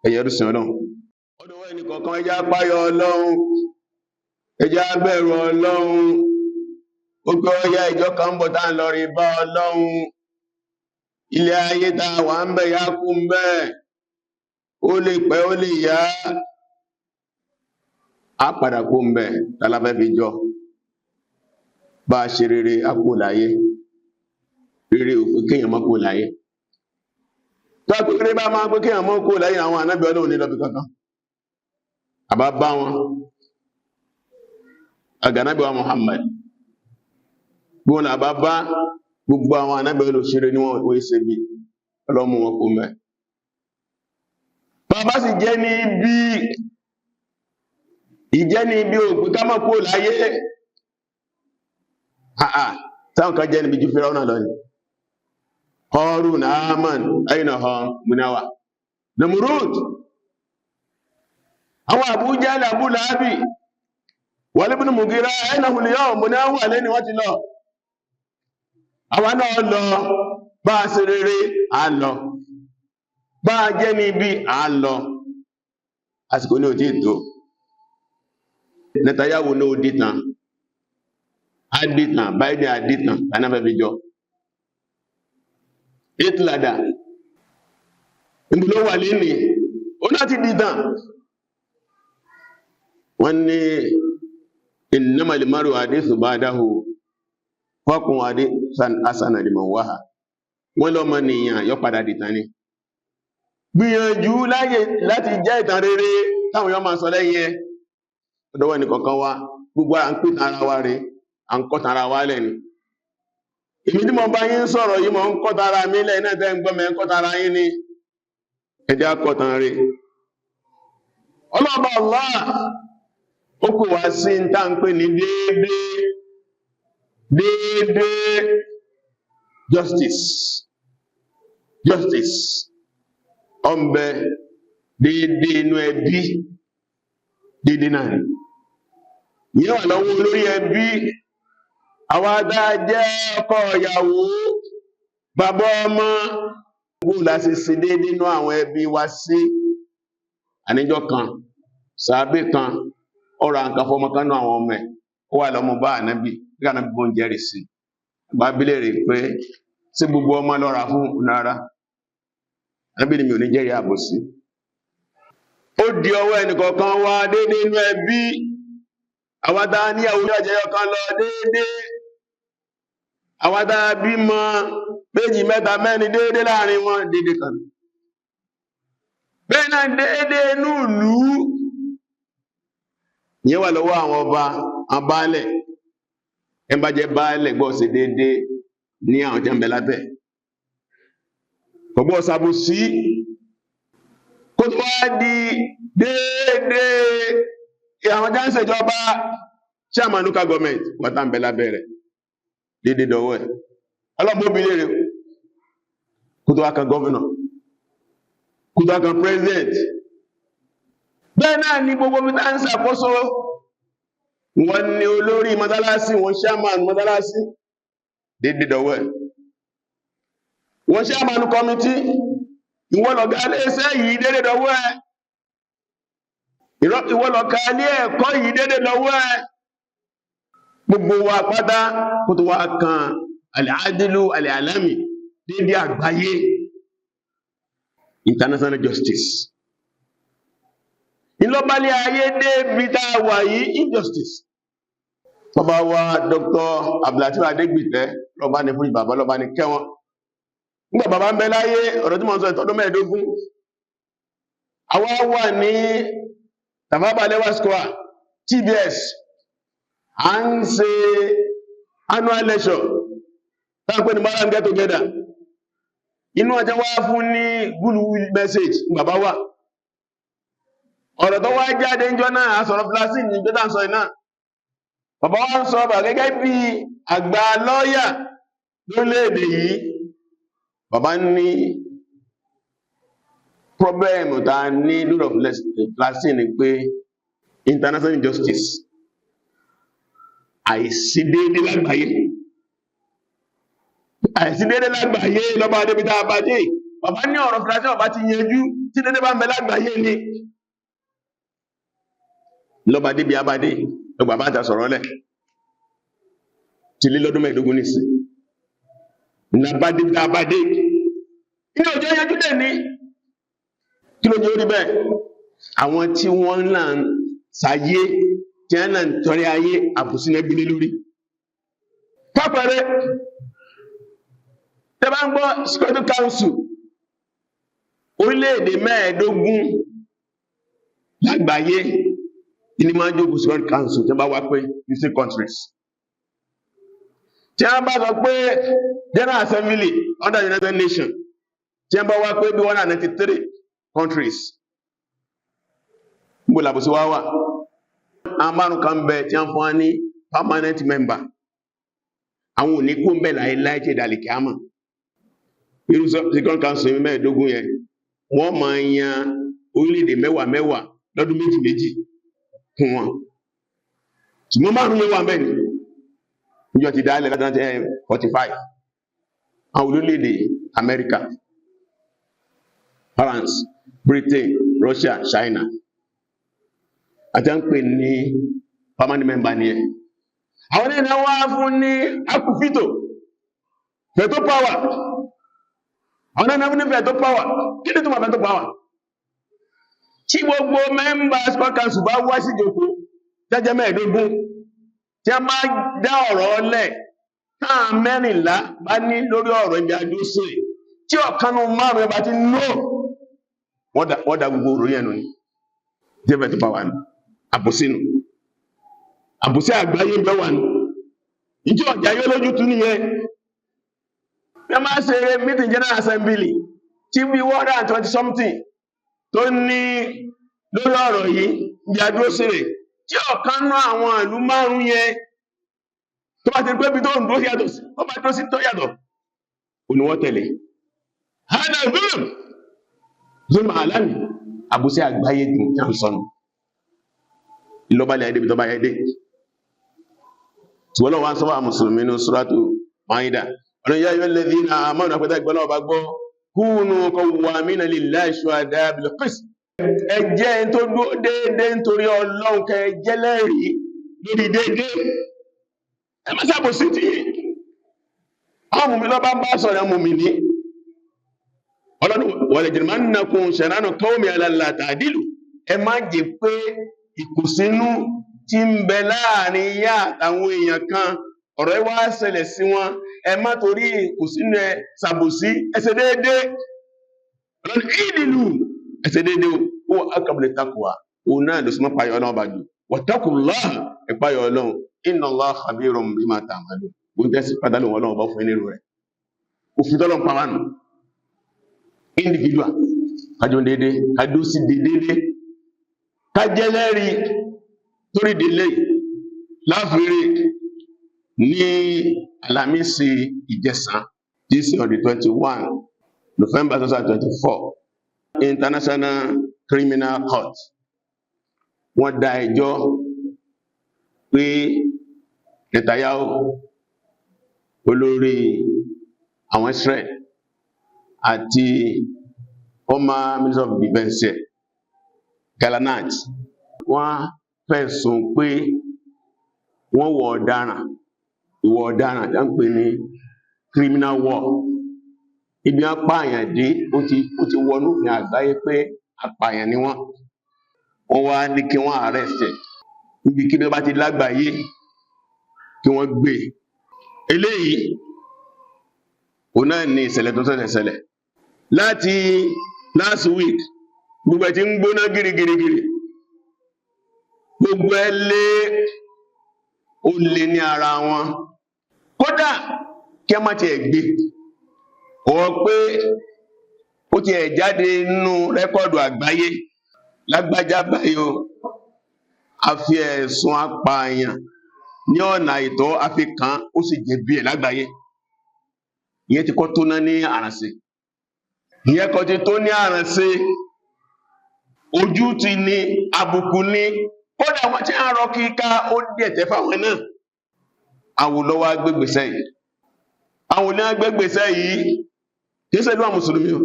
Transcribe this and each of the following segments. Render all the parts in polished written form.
Ẹ̀yẹ rúsìn Ọlọ́run. Ọdọ̀ ẹnì kọ̀ọ̀kan, ẹ jẹ́ á páyà Ọlọ́run, ẹ jẹ́ á bẹ̀rù Ọlọ́run. Ó pé ọyá ìjọ kan ń bọ̀ tá ń lọ rí bá Ọlọ́run. Ilé ayé tá wà ń bẹ̀ yá kú ń bẹ̀, ó lè pẹ́, ó lè yá, á padà kú ń bẹ̀. Tálàfẹ́ fi jọ bá a ṣe rere, á kú láyé. Rere òpin kéèyàn mọ́ kú láyé. Tó a pé bá máa pé kéèyàn mọ́ kú láyé, àwọn ànábì Ọlọ́run ní lọ́bì kankan àbá bá wọn. Àgànábì wa Muhammad gbogbo àbá bá gbogbo àwọn ànábì Ọlọ́run ṣeré ní wọ́n ṣe bí ọlọ́mú wọn kú mẹ́. Bàbá sì jẹ́ ní ibi ìjẹ́ ní ibi òpin ká mọ́ kú láyé. Àà, táwọn kan jẹ́ níbi ju Fíráúnà lọ ni. Qarun, Haman, aina hum munawa, Namrud, àwọn Abu Jahl, Abu Lahabi, Walid ibn Mughira, aina hum al-yawm munawa lẹ́ni wọ́n ti lọ. Àwọn náà lọ. Bá a ṣe rere, à lọ. Bá a jẹ́ níbi, à lọ. Àsìkò ní òtí ètò. Netanyahu ní ó dìtàn, adìtàn, Biden adìtàn, tánàfẹ́ fi jọ Hitler dà níbi ló wà lẹ́nìí, ó náà ti dìtàn. Wọ́n ní innamal mar'u hadithu ba'dahu fọ́kùn hadithan hasana liman waha. Wọ́n lọ́mọ nìyàn yọ padà dìtàn ni. Gbìyànjú láyé láti jẹ́ ìtàn rere táwọn yọ máa sọ lẹ́yìn ẹ. Ọ̀dọ́wọ́ ẹnì kọ̀ọ̀kan wa, gbogbo à ń pè tán ara wa rẹ̀, à ń kọ́ tán ara wa lẹ́ni. Èmi tí mo bá yín sọ̀rọ̀ yìí, mo ń kọ́ tán ara mi lẹ́yìn náà. Tẹ́ ń gbọ́ mi, ń kọ́ tán ara yín ni. Ẹ jẹ́ á kọ́ tán rẹ̀. Ọlọ́ọ̀bá Allah ó kò wá sí ń tá ń pè ní déédéé, déédéé, justice. Justice ọ̀nbẹ, déédéé inú ẹbí, déédéé náà ni ìyẹn wà lọ́wọ́ olórí ẹbí. Àwọn adá jẹ́ ọkọ ìyàwó, bàbá ọmọ, bó la ṣe ṣe déédéé nínú àwọn ẹbí wa sí. Àníjọ́ kan, sàábé kan ọ̀rọ̀ àǹkà fọmọ kan náà, àwọn ọmọ ẹ̀, ó wà lọ́mọ bá ànábì kí ànábì bó ń jẹ́rìí sí. Bá bílẹ̀ rè pé sí gbogbo ọmọ lọ́ra fún rárá, ànábì ni mi ò ní jẹ́rìí àbòsí. Ó di ọwọ́ ẹnìkọ̀ọ̀kan wa, déédéé inú ẹbí. Àwọn tá níyàwó jẹyọ kan lọ, déédéé. Àwọn tá bímọ méjì, mẹ́ta, mẹ́rin, déédéé láàrin wọn, déédéé kan. Bẹ́ẹ̀ náà déédéé inú ìlú, ìyẹn wà lọ́wọ́ àwọn ọba, àwọn baálẹ̀. Ẹ bá jẹ́ baálẹ̀, gbọ́ sí déédéé ní àwọn tí ń bẹ lábẹ́, kò gbọ́ ṣàbòsí. Kó tó wá di déédéé àwọn tí ń ṣèjọba, chairman local government, wọ́n tá ń bẹ lábẹ́ rẹ̀, déédéé dọwọ́ ẹ̀. Ọlọ́mọ obìnrin rẹ̀, kó tó wá kan governor, kó tó wá kan president. Bẹ́ẹ̀ náà ni gbogbo bí tá ń ṣàkóso. Wọ́n ní olórí mọ́sálásí, wọ́n chairman mọ́sálásí, déédéé dọwọ́ ẹ̀. Wọ́n chairman committee, ìwọ lọ̀gá iléeṣẹ́ yìí, déédéé dọwọ́ ẹ̀. Ìwọ lọ̀gá ilé ẹ̀kọ́ yìí, déédéé dọwọ́ ẹ̀. Gbogbo wa pátá, kó tó wá kan al-adlu al-alami, déédéé àgbáyé, international justice. Ìlọ́balẹ̀ ayé débi tá a wà yìí, injustice. Bàbá wa Dr. Abdulateef Adegbite, lọ́ba ní fún bàbá, lọ́ba ní kẹwọn. Nígbà bàbá ń bẹ láyé, ọ̀rọ̀ tí mo ń sọ ìtọ́dún 15, àwa wà ní Tafawa Balewa Square, TBS, à ń ṣe annual lecture táwọn pè ní Maram Get Together. Inú ọjọ́ wá fún ní good message bàbá wa. Ọ̀rọ̀ tó wá jáde ń jọ náà, a sọ̀rọ̀ Palestine ní ìjọ tá ń sọ iná. Bàbá wa ń sọ bà gẹ́gẹ́ bí àgbà lọ́ọ̀yà lórílẹ̀-èdè yìí. Bàbá ní problem tá a ní lórí of Palestine ni pé international justice, àìsí déédé lágbàáyé, àìsí déédé lágbàáyé lọ́ba débi tá a bá dé. Bàbá ní ọ̀rọ̀ Palestine, bàbá ti yanjú. Tí dédé bá ń bẹ lágbàáyé ni lọ́ba débi abadé lọ́gbà bá ta sọ̀rọ̀ lẹ̀ ti lé lọ́dún 15 nìsín nàbadé abadé inú òjò yanjú dẹ̀ ní. Kí ló jẹ́ orí bẹ́ẹ̀? Àwọn tí wọ́n ń là ń sayé, tí wọ́n là ń tọrẹ ayé, àbùsí náà gbélé lórí. Pápẹ́rẹ́ tẹ́ bá ń gbọ́ Security Council, orílẹ̀-èdè 25 lágbàáyé ní máa ń jókòó Security Council. Tí wọ́n bá wá pé 15 countries, tí wọ́n bá sọ pé General Assembly under United Nations, tí wọ́n bá wá pé bí 193 countries, níbo làbòsí wá wà? Àwọn márùn kan bẹ tí wọ́n fún wa ní permanent member, àwọn ò ní kó ń bẹ̀ láéláé tí ìdàlẹ̀ kíámà. Irú Security Council 15 yẹn, wọ́n máa yan orílẹ̀-èdè mẹ́wàá mẹ́wàá lọ́dún méjì méjì fún wọn, ṣùgbọ́n márùn yẹn wà bẹ́ẹ̀ ni níjọ́ ti dálẹ̀ láti 1945. Àwọn orílẹ̀-èdè Amẹ́ríkà, France, Britain, Russia, China àti à ń pè ní permanent member ni ẹ̀. Àwọn ènìyàn wá fún ní akufito, veto power. Àwọn ènìyàn fún ní veto power. Kí ni tó máa veto power? Tí gbogbo members Security Council bá wá sí ìjókòó jẹ́jẹ́ 15, tí a bá dá ọ̀rọ̀ lẹ̀, táà 14 bá ní lórí ọ̀rọ̀ ibi adúsí, tí ọ̀kanú márùn-ún bá ti no, wọ́n dá gbogbo òròyìn ẹnu ni. Jẹ́ veto power ni. Àbòsínú, àbòsí àgbáyé ń bẹ wà ní ìjọ ọjà yóò lójú tún nìyẹn. Bí a máa ṣe meeting General Assembly, tí bí 120 something tó ní lórí ọ̀rọ̀ yìí ní adúró sí rẹ̀, tí ọ̀kan ná àwọn ìlú márùn yẹn tó bá ti pé bí tó ń dúró sí yàtọ̀ sí, ó bá dúró sí tó yàtọ̀, ò ní wọ́n tẹ̀lé. Hada zulm, zulm alami, àbòsí àgbáyé dùn tí a ń sọnù ìlọ́balẹ̀ ayé débi tó bá yẹ dé. Ṣùgbọ́n lọ́wọ́ sọ́wọ́ mùsùlùmí ní Suratu Maida, ọ̀nà yá ayyuhal ladhina amanu, àpẹta ìgbọ́n ọba gbọ́, kunu qawwamina lillahi shuhada'a bil qist, ẹ jẹ́ ẹni tó dúró déédé nítorí Ọlọ́run, kẹ́ ẹ jẹ́ lẹ́rìí lórí déédé. Ẹ má ṣàbòsí tí àwọn mùmí lọ́ba bá sọ̀rọ̀ mùmí ní Ọlọ́run. Wala yajrimannakum shana'anu qawmin ala alla ta'dilu, ẹ má jẹ́ pé ìkùnsínú tí ń bẹ láàrin yá àtàwọn èèyàn kan, ọ̀rọ̀ ẹ wá ṣẹlẹ̀ sí wọn, ẹ má torí ìkùnsínú ẹ ṣàbòsí. Ẹ ṣe déédé. Ọlọ́run ìdìlù, ẹ ṣe déédé o, ó aqrabu littaqwa, òun náà ló súnmọ́ payọ̀ Ọlọ́run bá jù. Wattaqullaha, ìpayọ̀ Ọlọ́run, inna Allaha khabirun bima ta'malun, bó ń tẹ́sí pátá lòun Ọlọ́run bá fún nínú rẹ̀. Òfin tọ́lọ́ ń pa wá nù, individual, kájọ déédé, kájọ sí déédé, kájẹ́lẹ́rìí torí délé láfírí. Ní Alámísì ìjẹsàn tí sí on the 21 November 2024, International Criminal Court wọ́n dá ẹjọ́ pé Netanyahu, olórí àwọn Israel, àti former Minister of Defence Gallant, wọ́n fẹ̀sùn pé wọ́n wọ ọ̀daràn, ìwọ̀ ọ̀daràn tá ń pè ní criminal war. Ibi wọ́n pààyàn dé, ó ti wọnú òfin àgbáyé pé apààyàn ni wọ́n. Wọ́n wá ní kí wọ́n arrest ẹ̀ níbi kí wọ́n bá ti lágbàáyé, kí wọ́n gbé eléyìí. Òun náà ní ìṣẹ̀lẹ̀ tó ṣẹlẹ̀ ṣẹlẹ̀ láti last week. Gbogbo ẹ̀ ti ń gbóná gírígírígírí, gbogbo ẹ lé, ó lé ní ara wọn. Kódà kí a má tiẹ̀ gbé ọ pé ó ti ẹ̀ jáde nínú record àgbáyé, lágbájá báyìí o, a fi ẹ̀sùn apààyàn ní ọ̀nà àìtọ́ a fi kàn án, ó sì jẹ̀bi ẹ̀ lágbàáyé. Ìyẹn ti kọ́ tó ná ní àrànṣe, ìyẹn kọ́ ti tó ní àrànṣe, ojú ti ní àbùkù ní. Kódà wọ́n ti ń rọ kíká, ó díẹ̀ tẹ́ fáwọn náà. Àwọn olówó agbégbèsè yìí, àwọn olówó agbégbèsè yìí, kìí ṣe ìlú àwọn mùsùlùmí o.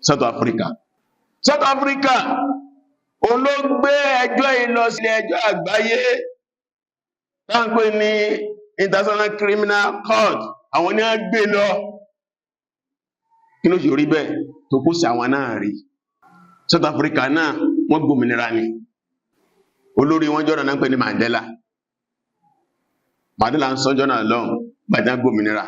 South Africa. South Africa òun ló gbé ẹjọ́ yìí lọ sílé ẹjọ́ àgbáyé tá ń pè ní International Criminal Court. Àwọn ní a gbé lọ. Kí ló ṣe rí bẹ́ẹ̀ tó kó sí àwọn náà rí? South Africa náà wọ́n gbòmìnira ni. Olórí wọn jọ́nà náà ń pè ní Mandela. Mandela ń sọ́jọ́ náà lọ́hùn gbàdá gbòmìnira.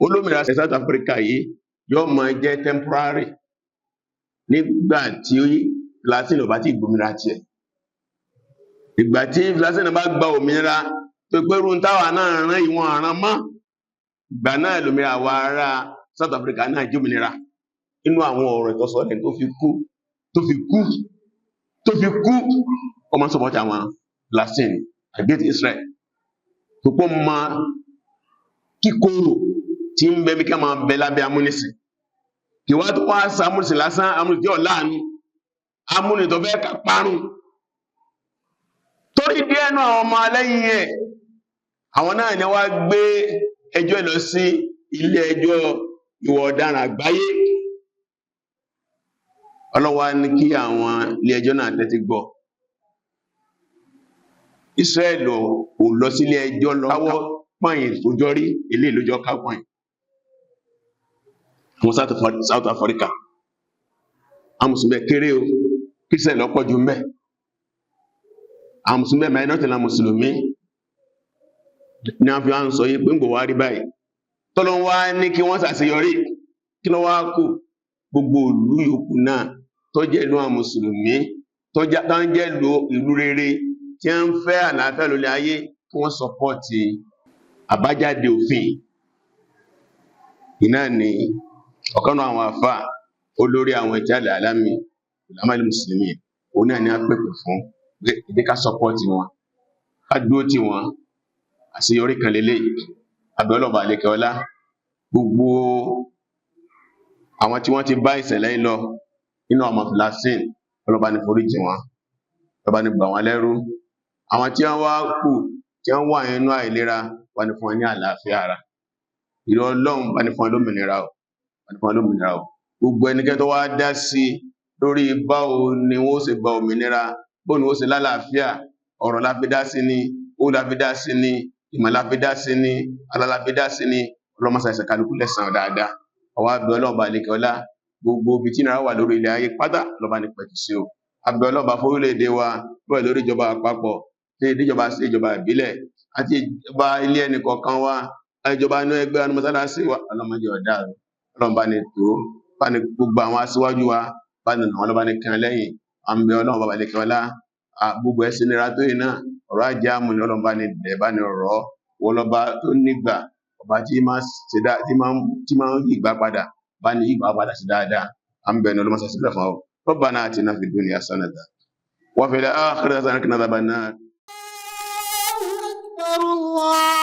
Olómìnira South Africa yìí yóò máa jẹ́ temporary nígbà tí Palestine ò bá ti gbòmìnira tiẹ̀. Ìgbà tí Palestine bá gba òmìnira tó pé irú táwa náà rán ìwọ̀n àrán mọ́, ìgbà náà lòmìnira àwa ará South Africa náà jẹ́ òmìnira. Inú àwọn ọ̀rọ̀ ìtọ́sọ́lẹ̀ tó fi kú, tó fi kú, tó fi kú, ọmọ support àwọn Palestine against Israel, tó pọ̀ mọ́ kíkorò tí ń bẹ bí ká máa bẹ lábẹ́ amúnisìn. Kí wá tó wá sa amúnisìn lásán, amúnisìn tí ò láàánú, amúnisìn tó fẹ́ ká parun. Torí díẹ̀ náà, àwọn ọmọ alẹ́yìn ẹ̀, àwọn náà ni wá gbé ẹjọ́ lọ sí ilé ẹjọ́ ìwà ọ̀daràn àgbáyé. Ọlọ́wà ní kí àwọn ilé ẹjọ́ náà tẹ́tí gbọ́. Israel ò lọ sílé ẹjọ́ lọ káwọ́ pọ̀nyìn tó jọ rí ilé ìlójọ́ ká pọ̀nyìn àwọn South Africa. Àwọn mùsùlùmí kéré o, Christian lọ́pọ̀ jù mbẹ́. Àwọn mùsùlùmí minority la mùsùlùmí ní a fi wá ń sọ yí pé ń gbò wá rí báyìí, tọ́lọ́ wá ní kí wọ́n ṣàṣeyọrí. Kí ló wá kù? Gbogbo ìlú yòókù náà tó jẹ́ ìlú àwọn mùsùlùmí, tó ń jẹ́ ìlú rere tí ń fẹ́ àlàáfíà lórí ayé, kí wọ́n support àbájáde òfin iná. Ní ọ̀kan náà àwọn àfà olórí àwọn ìjálẹ̀ alámi ìlàmàlì mùsùlùmí, òun náà ní a pèpè fún pé ìdí ká support wọn, ká dúró tì wọn. Àṣeyọrí kan lélẹ̀ abẹ́ọ́lọ́ba àlekẹ́ ọlá. Gbogbo àwọn tí wọ́n ti bá ìṣẹ̀lẹ̀ yìí lọ nínú ọmọ Palestine, ọlọ́ba ní foríjì wọn, ọlọ́ba ní gbà wọn lẹ́rú. Àwọn tí wọ́n wá kù, tí wọ́n wà nínú àìlera, wà ní fún wọn ní àlàáfíà ara. Ìrọ̀ Ọlọ́run bá ní fún wọn lómìnira o, bá ní fún wọn lómìnira o. Gbogbo ẹnikẹ́ni tó wá dá sí lórí báwo ni wọ́n ṣe gba òmìnira, báwo ni wọ́n ṣe lálàáfíà, ọ̀rọ̀ la fi dá sí ni, ó la fi dá sí ni, ìmọ̀ la fi dá sí ni, ala la fi dá sí ni, ọlọ́mọṣà ìṣẹ̀ kálukú lẹ́sàn-án dáadáa. Ọwọ́ abẹ́ ọlọ́ọ̀bà àlekẹ́ ọlá, gbogbo ibi tí náírà wà lórí ilẹ̀ ayé pátá, lọ́ba ní pẹ̀tù sí o. Abẹ́ ọlọ́ọ̀bà fórílẹ̀-èdè wa, bẹ́ẹ̀ lórí ìjọba àpapọ̀, tí ìjọba sí ìjọba ìbílẹ̀ àti ìjọba ilé ẹnì kọ̀ọ̀kan wa, ìjọba inú ẹgbẹ́ inú mọ́sálásí wa, ọlọ́mọdé ọ̀dà rẹ̀, ọlọ́mọba ní tó bá ní gbogbo àwọn aṣíwájú wa, bá ní àwọn ọlọ́ba ní kan lẹ́yìn. À ń bẹ ọlọ́run bàbá àlekẹ́ ọlá, gbogbo ẹ̀sìn nira tó yìí náà, ọ̀rọ̀ ajé àmú ni, ọlọ́mọba ní dẹ̀ bá ní ọ̀rọ̀ wọlọ́ba tó nígbà ọba tí máa ń yí ìgbà padà, bá ní ìgbà padà sí dáadáa. À ń bẹ ní ọlọ́mọṣà sílẹ̀ fún ọ. ربنا آتنا في الدنيا حسنة وفي الآخرة حسنة وقنا عذاب النار. أكبر الله.